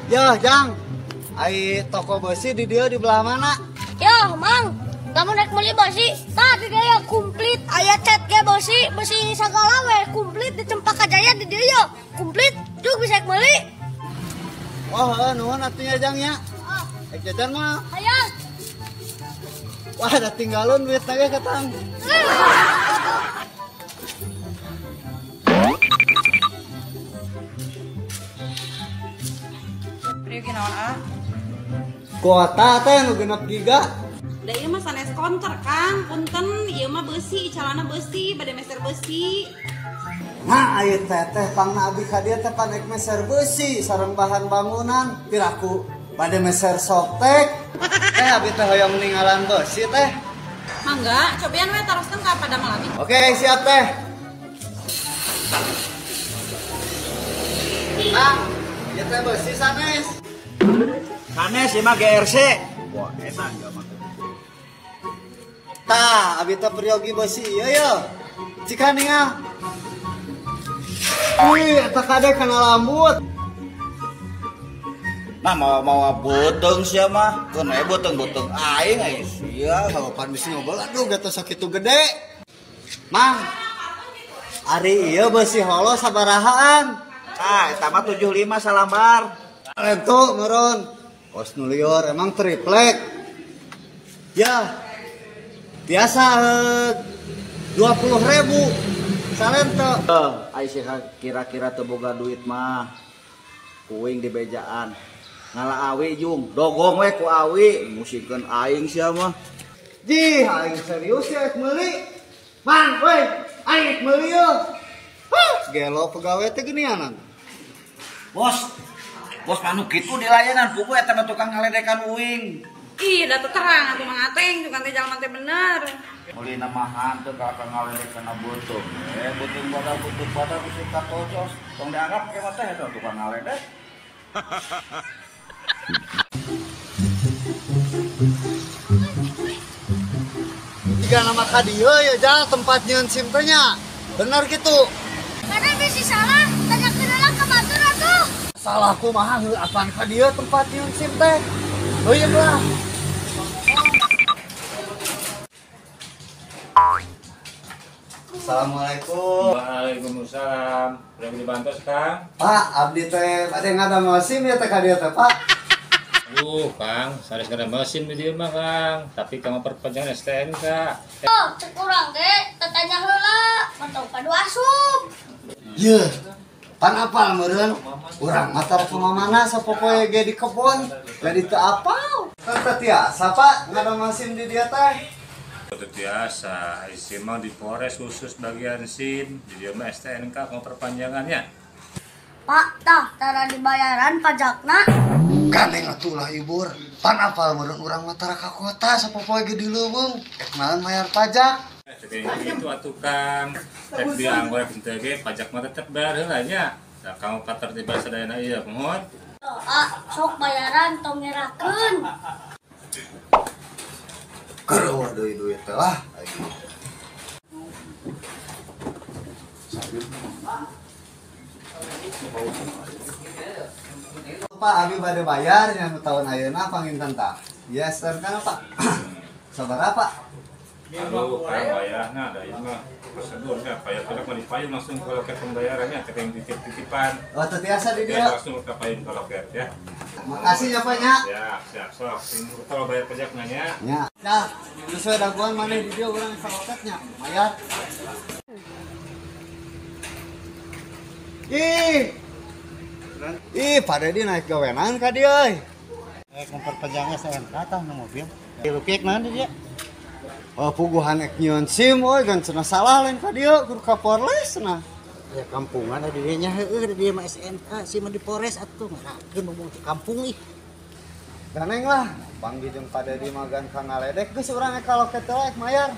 Ya, Jang. Ai toko besi di dia di belah mana? Ya, Mang. Kamu naik beli besi, tadi dia komplit. Aya cat ge besi, besi segala we komplit di Cempaka Jaya di dia komplit. Juga bisa beli. Oh, nuhun atunya Jang ya. Ek jajan mah. Hayang. Wah, ada tinggalun duit lagi ketang. Kuota teh nu 6 giga. Da ieu mah sanes konter Kang, punten ieu mah beusi, calana beusi, bade meser beusi. Nah, ieu teh pangna abdi ka dieu teh pan ek meser beusi sareng bahan bangunan, piraku bade meser softek. Teh abdi teh hoyong ninggalan beusi teh. Mangga, cobian we taroskeun ka padamel abdi. Oke, siap teh. Kang, ieu teh beusi sanes. Sanes ieu mah GRC. Wah, enak ya mah. Tah, abi teh peryogi beusi ieu ye. Cika ningal. Wih, eta kade kana lambut. Nah, mau beuteung sia mah. Keun we beuteung-beuteung aing ai sia. Halopan bisi ngobrol aduh gata sakitu gede. Mang. Ari ieu beusi holo sabarahaan? Tah, eta mah 75 salambar. Lentu meureun. Kos nu lieur emang triplek. Ya. Biasa 20.000 salento. Ai sih kira-kira teu boga duit mah. Kuing di bejaan. Ngala awi jung, dogong we ku awi, musikeun aing sia mah. Jih, aing serius ya meuli. Mang, we, aing meuli yeuh. Huh, gelo pegawai teh geuninganan. Bos, bos manu kitu di layanan pugu eta mah tukang ngaledekan uing. Ih, da teu terang atuh Mang Ateng, tukang teh jalma teh bener. Meuli namahan teu ka ngaledekan beuteung. Beuteung badak bisi katojos. Tong dianggap ke mah teh eta tukang ngaledek. Tiga nama kadieu ya jal tempat nyeun SIM teh nya. Bener gitu. Karena bisi salah, tanya heula ka batur atuh. Salah kumaha heuh apaan kadieu tempat nyeun SIM teh. Heuyeun lah. Assalamualaikum. Waalaikumsalam. Udah dibantu Kang? Pak, abdi teh bade ngadamel SIM ya teh ka dieu teh, Pak. Aduh, Kang, sanes ngadamel SIM di dieu mah, Kang. Tapi kamu perpanjangan STNK. Oh, cek urang ge tatanya heula, mantau padu asup. Yeuh. Pan apal meureun? Urang mah tara kumaha sapopoe ge di kebon, jadi teu apal. Kan teu tiasa, Pak, ngadamel SIM di dieu teh. Itu biasa, SIM mah di Polres khusus bagian SIM, di dieu mah STNK mau perpanjangannya. Pak, tah tara dibayaran pajakna. Gandeng atuh lah ibur. Pan apal meureun urang mah tara ka kota sapopoe ge di leuweung, ek naon bayar pajak. Jadi itu atuh Kang, rek dianggo rek henteu ge pajak mah tetep bayar heula nya. Nah, kamu katertiban sadayana ieu mohon. Ah, sok bayaran tong ngerakeun. Keur deui duit teh lah. Pak, abi bade bayar nya nu taun ayeuna panginten tah. Yes, kan Pak. Sabaraha, Pak? Aduh, Kang bayarna da ieu mah prosedurnya bayar pajak mah dipayung langsung ke loket pembayarannya, teh yang titip-titipan. Oh, teu tiasa di dieu. Langsung ke payung ke loket ya. Makasih ya Pak nya. Ya, siap sok. Sing kalau bayar pajak nanya. Nya. Nah, geus we dagoan maneh di dieu urang ka loketnya. Bayar. Ih. Ih, Pak Dedi naik gawenan ka dieu euy. Memperpanjang STNK tah nu mobil. Dilukik naon di dieu? Oh, puguhan ek nyieun SIM euy, gan cenah salah lain ka dieu kudu ka Polres cenah. Ya kampungan di dieu nya heueuh di dieu mah STNK SIM mah di Polres atuh ngerakeun ngomong teh kampung ih. Ganeng lah, panggih jeung Pak Dedi mah gan ka ngaledek geus urang ek ka loket heula ek mayar.